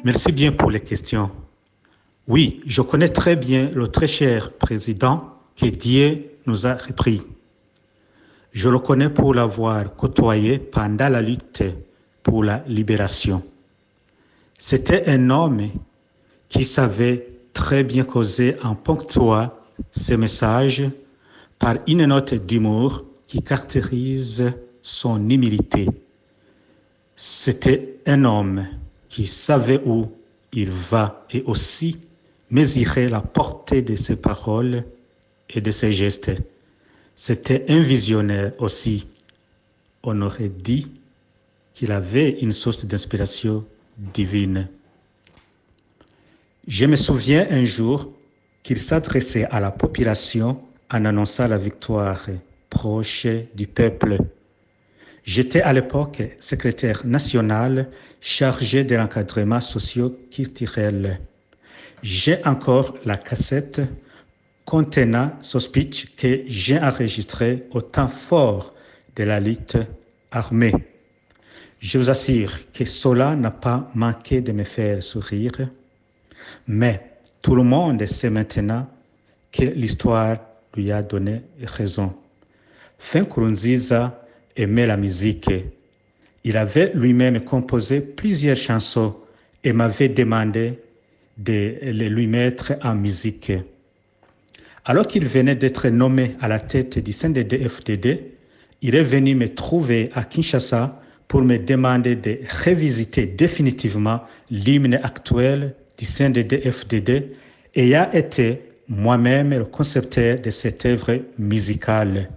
Merci bien pour les questions. Oui, je connais très bien le très cher président que Dieu nous a repris. Je le connais pour l'avoir côtoyé pendant la lutte pour la libération. C'était un homme qui savait très bien causer en ponctuant ses messages par une note d'humour qui caractérise son humilité. C'était un homme qui savait où il va et aussi mesurait la portée de ses paroles et de ses gestes. C'était un visionnaire aussi. On aurait dit qu'il avait une source d'inspiration divine. Je me souviens un jour qu'il s'adressait à la population en annonçant la victoire proche du peuple. J'étais à l'époque secrétaire national chargé de l'encadrement socio-culturel. J'ai encore la cassette contenant ce speech que j'ai enregistré au temps fort de la lutte armée. Je vous assure que cela n'a pas manqué de me faire sourire, mais tout le monde sait maintenant que l'histoire lui a donné raison. Fin Nkurunziza aimait la musique. Il avait lui-même composé plusieurs chansons et m'avait demandé de les lui mettre en musique. Alors qu'il venait d'être nommé à la tête du CNDD-FDD, il est venu me trouver à Kinshasa pour me demander de revisiter définitivement l'hymne actuel du CNDD-FDD et a été moi-même le concepteur de cette œuvre musicale.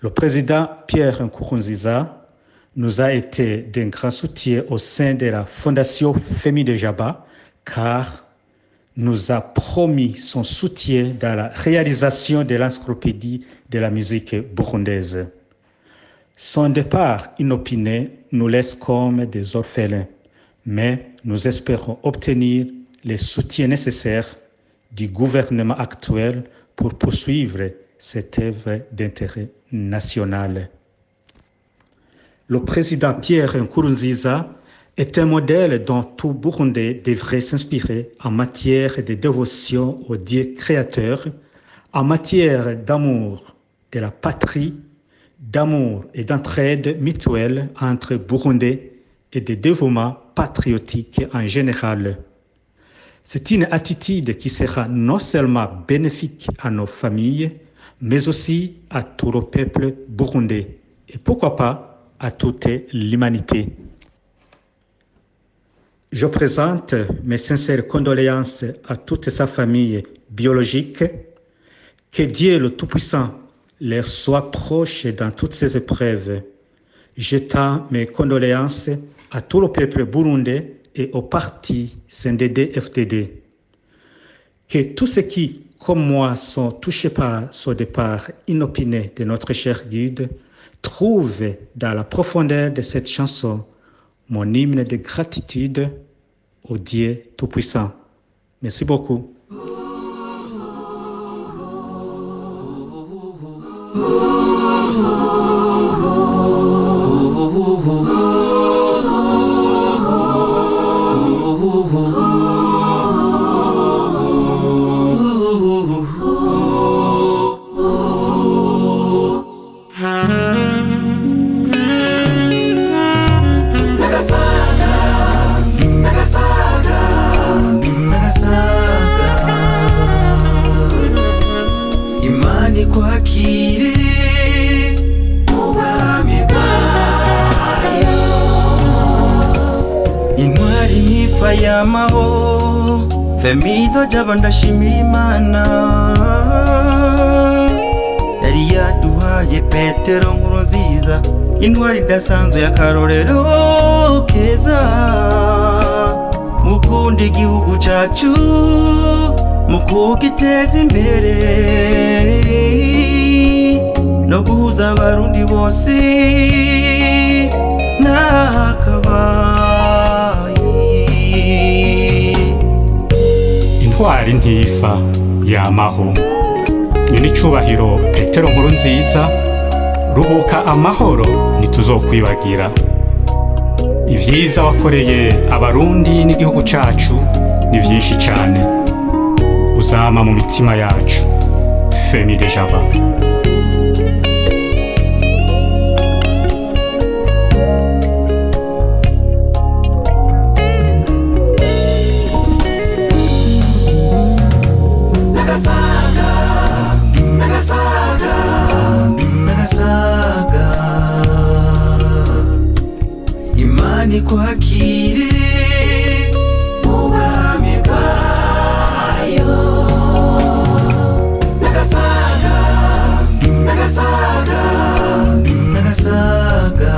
Le président Pierre Nkurunziza nous a été d'un grand soutien au sein de la Fondation Femi de Jaba, car nous a promis son soutien dans la réalisation de l'encyclopédie de la musique burundaise. Son départ inopiné nous laisse comme des orphelins, mais nous espérons obtenir les soutiens nécessaires du gouvernement actuel pour poursuivre cette œuvre d'intérêt national. Le président Pierre Nkurunziza est un modèle dont tout Burundais devrait s'inspirer en matière de dévotion au Dieu créateur, en matière d'amour de la patrie, d'amour et d'entraide mutuelle entre Burundais et de dévouement patriotique en général. C'est une attitude qui sera non seulement bénéfique à nos familles, mais aussi à tout le peuple burundais et pourquoi pas à toute l'humanité. Je présente mes sincères condoléances à toute sa famille biologique. Que Dieu le Tout-Puissant leur soit proche dans toutes ces épreuves. J'étends mes condoléances à tout le peuple burundais et au parti CNDD-FDD. Que tous ceux qui, comme moi, sont touchés par ce départ inopiné de notre cher guide, trouvent dans la profondeur de cette chanson mon hymne de gratitude au Dieu Tout-Puissant. Merci beaucoup. Nagasaga, Nagasaga, Nagasaga. Imana ikwakire ubwami bwayo. Intwari ntifa y'amaho Femido jaba ndashimira Imana yari yaduhaye Petero nkuru nziza, intwari idasanzwe y'akarorero keza mukunda igihugu cacu, mu kugiteza imbere no guhuza Abarundi bose nakabaye. Intwari ntifa yamaho. Nyenicubahiro Petero nkuru nziza, ruhuka amahoro, ntituzokwibagira. Ivyiza wakoreye abarundi n'igihugu cacu ni vyinshi cane. Uzama mu mitima yacu. Femi Dejaba. Nagasaga, Nagasaga, Nagasaga, Imana ikwakire ubwami bwayo. Nagasaga, Nagasaga, Nagasaga,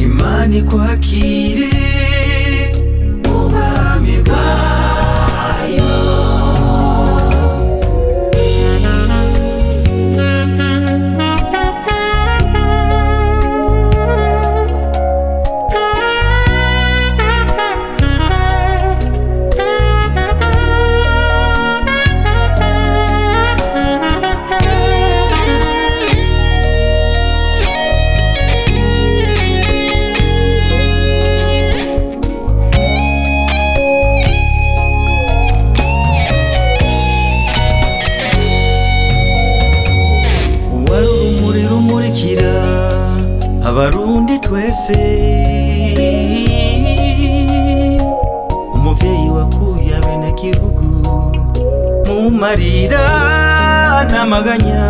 Imana ikwakire ubwami bwayo. Wari urumuri rumurikira abarundi twese, umuvyeyi wakuye abenegihugu mu marira n'amaganya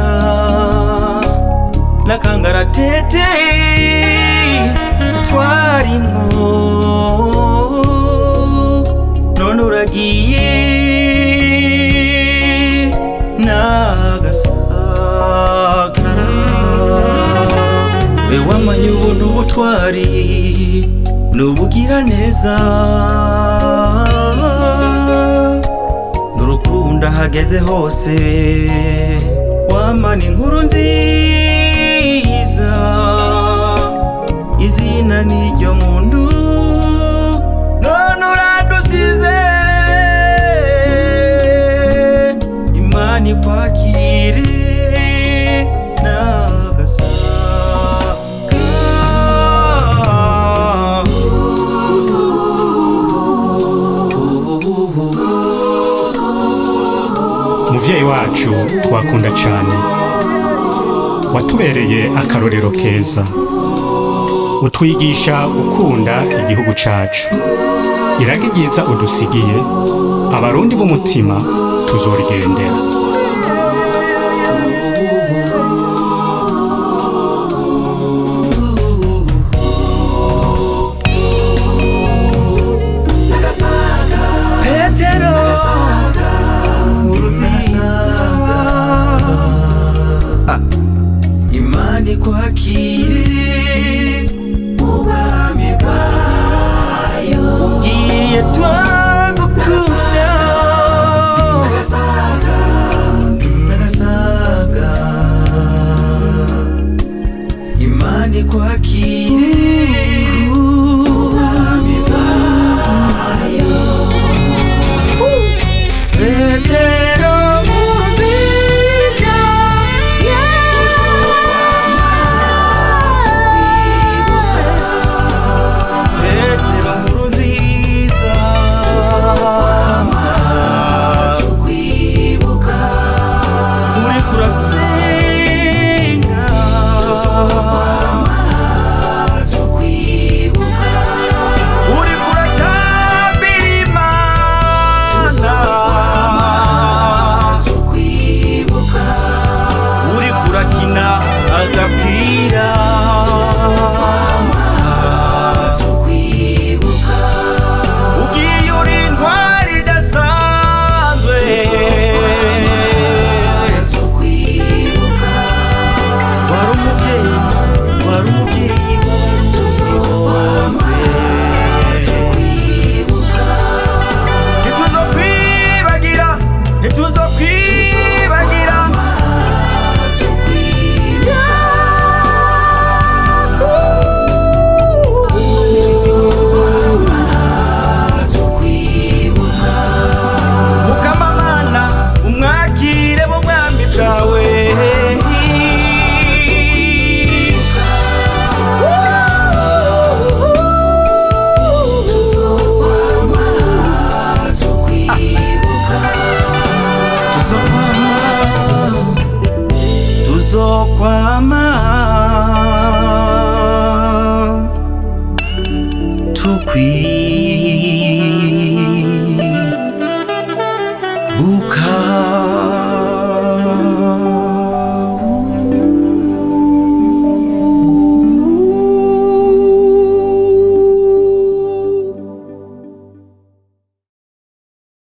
n'akangaratete twarimwo, none uragiye Nagasaga. We wamanye ubuntu, ubutwari n'ubugira neza n'urukundo ahageze hose, wamana inkuru nziza, izina n'iryo muntu, none uradusize. Imana ikwakire Nagasaga. Muvyeyi wacu twakunda cane, watubereye akarorero keza, utwigisha gukunda igihugu cacu. Iragi ryiza udusigiye, abarundi b'umutima tuzorigendera. Nagasaga, Petero Nkurunziza, Imana ikwakire.